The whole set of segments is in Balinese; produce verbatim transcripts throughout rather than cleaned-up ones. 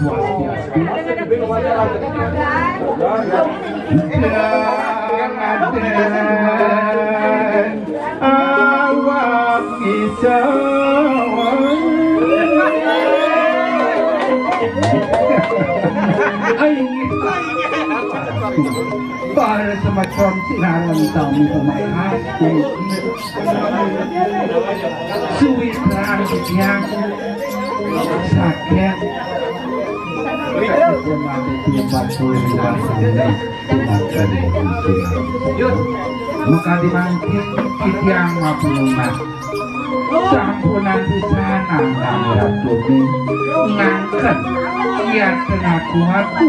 Swastiastu. Awak kita. Ai. Para semeton sinareng sami pemakas. Suwitra titiang saged mati timpal suwir. Makadi mangkin titiang mapilungan. Sampunang pisan angkang ratune ngangken yateng aku-aku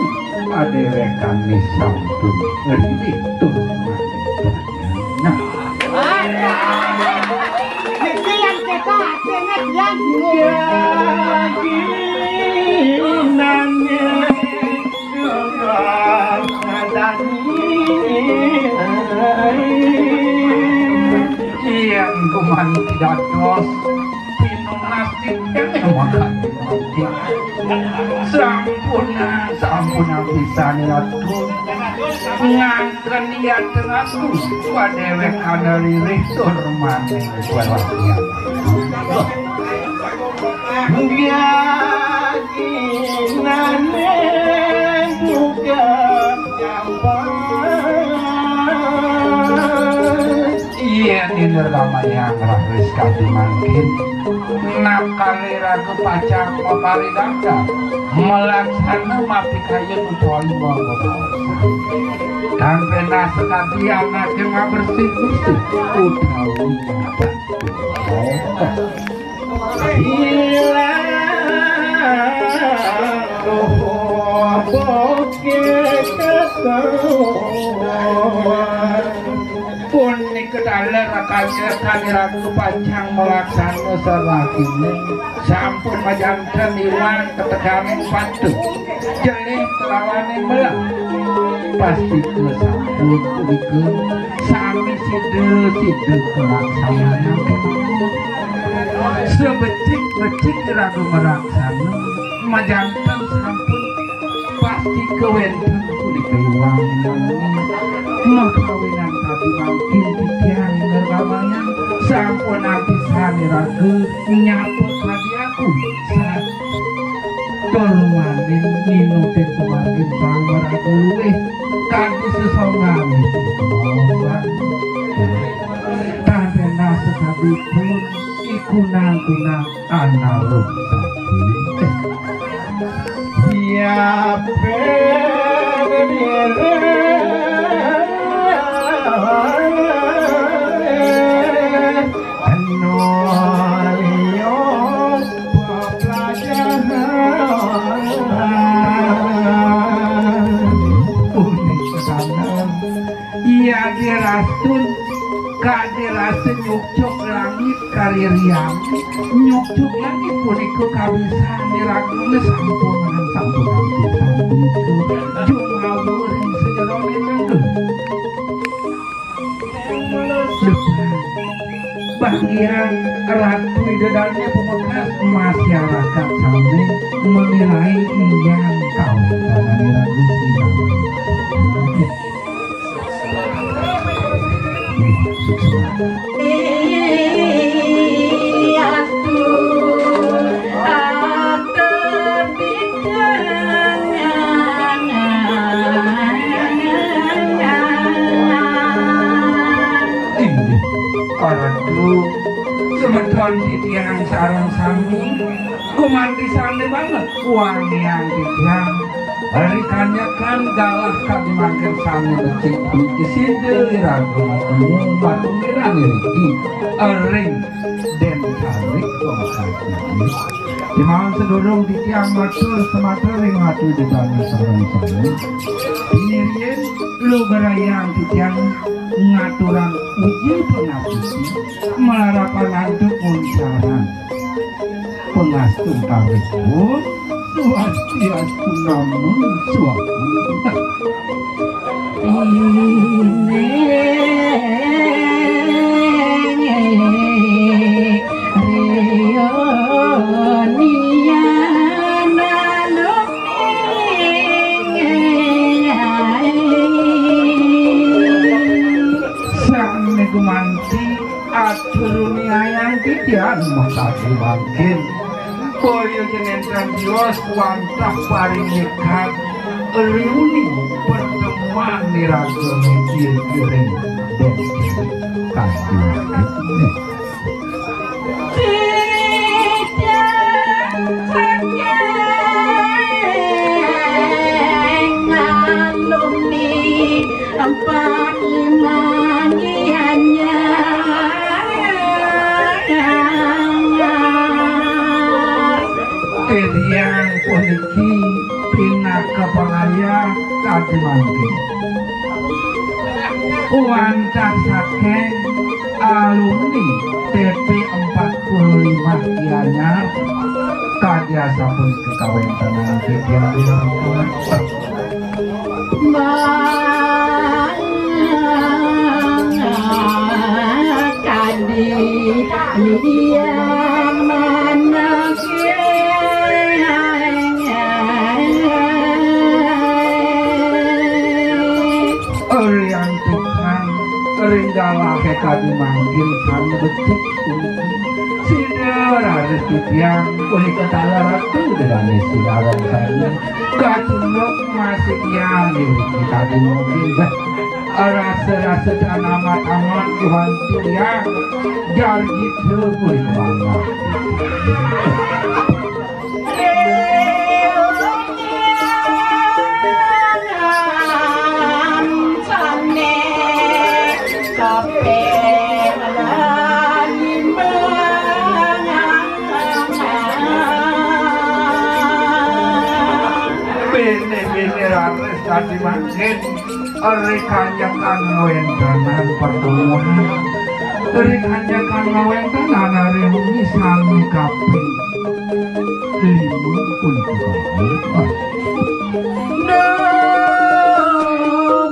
padhewekan sampun rilih tur mati. Nah. Niki yang kita, sing yang Yen gumanti dados pinunas titiang mangkadi mati. Sampun, sampun pisan Ratu. Ngangken yateng aku, padhewekan rilih tur maning wewanggian. Yaginane buka nyampang. Yen inir ramayang raris kadi mangkin, nakale raga pacang maparidada, malaksana mapikayun utawi manggaos. Tan penah sakadi anake ngabersih-bersih utawi nyambat. Ilang roh bokeh ketahuan. Punika taler kami ragu pacang malaksana salakine. Sampun majanten ilang keteganing patu. Jelih kelawaning belah. Pastika sampun punika sami sida-sida kalaksanaan. Sebecik-becik raga maraksana, majanten sampun pastika wenten punika iwang. Makawinan kadi mangkin titiang ngergamayang sampun apisan raga nyapa kadi aku. Tur maning minutin pamargin sang maraga luwih kadi sesongan. Tan penah sakadipun ikunang-kunang analuk sati. Siap. Anu liya pelajaran. Punika sana. Iya dirastun, kadirasa nyukcuk langit karirian. Nyukcuk langit punika kabisan diragune sampun, sampun, sampun punika jumawur ing sajeroning negeri. Depan. Bagian Ratu Ida Dane pemekas masyarakat sami menilai iyang kawentenan Ira Gusti. Inggih, Ratu, semeton titiang sareng sami, gumanti sami banget wangian titiang. Rikanyakan galah kadi mangkin sami becik puniki sida iraga matemu patunggilan iriki ring Den Carik Pamekasniki. Timaon sedurung titiang matur sematur ring Ratu Ida Dane sareng sami. Dini riin lugrayang titiang ngaturang puji pangabdi malarapan antuk muncaran. Pangastungkaripun swastiastu, namo swaha. Yan makasih mangkin. Boyo jenengan Dios wantah paring nyekat reuni pertemuan niraga niki iring-iring. Kasih mangkin. Empat lima gianya. Titiang puniki pinaka pangayah kadi mangkin. Wantah saking alumni T P empat puluh lima Gianyar kadi asapunika kawéntenan titiang. Kadi iya manah. Riantukan ring galahé kadi mangkin sané becik puniki. Sida raris titiang punika taler ratu dane sinareng sami. Kacunduk masih iya niki kadi mangkin. Rasa-rasa tan amat-amat Tuhan titiang. Jar gitu punika mangga. Bene-bene raris kadi mangkin. Ri kanjekan ngawéntenan pertemuan. Ri kanjekan ngawéntenan ari wengi sami kaping lima punika kawruh.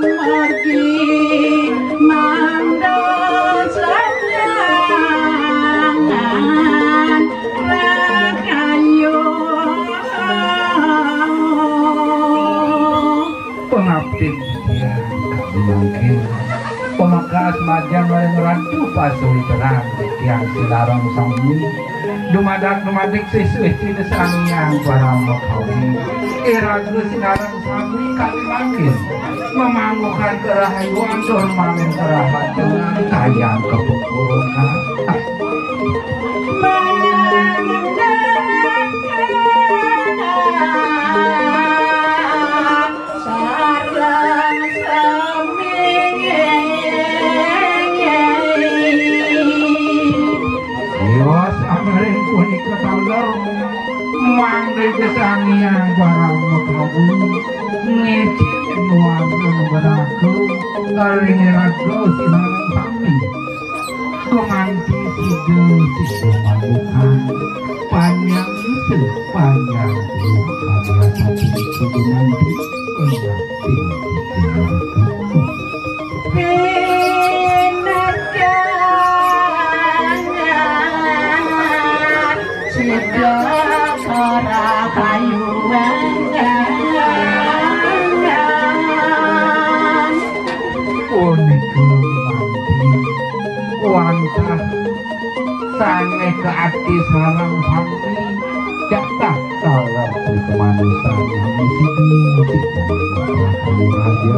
Dumargi mangda sanyangan rahayu. Pangabdin titiang kadi mangkin. Pamekas majeng ring Ratu Pasawitran titiang sinareng sami. Dumadak dumadik sisih Ida Sang Hyang Parama Kawi. Iraga sinareng sami kadi mangkin. Mamangguhang karahayuan tur mamin karahajengan kayang kapungkuran. Sareng sami. Yos, amering punika taler, mangda Ida Sang Hyang Parama Kawi ngécén nuansa nugraha ring iraga sinareng sami. Gumanti sida sida madukan panjang isi panjang tuh kalian satu itu gumanti gumanti. Sida ora kayuwangan. Punika manti wantah sané kaati sareng sami jatah kalar kemanusan yang siji siji raja.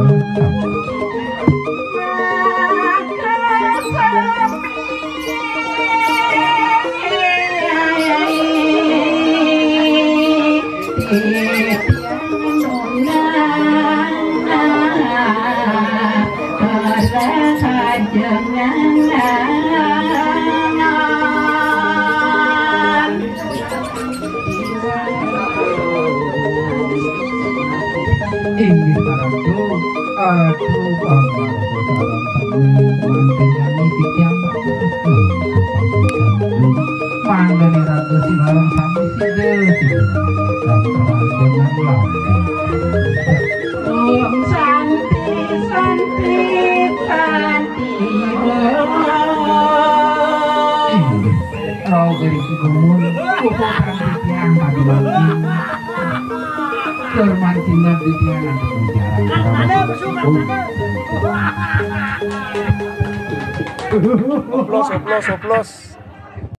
Inggih Ratu, Ratu pangarsa sareng sami mantenane titiang. Mangdane raga sinareng sami sida, sida. Kang kerajengan langgeng. Om Santi, Santi, Santi, Om. Inggih. Rauh dari Sikumul, puputan titiang kadi mangkin. Tur mancingan titiang antuk bicara. Oplos, oplos, oplos.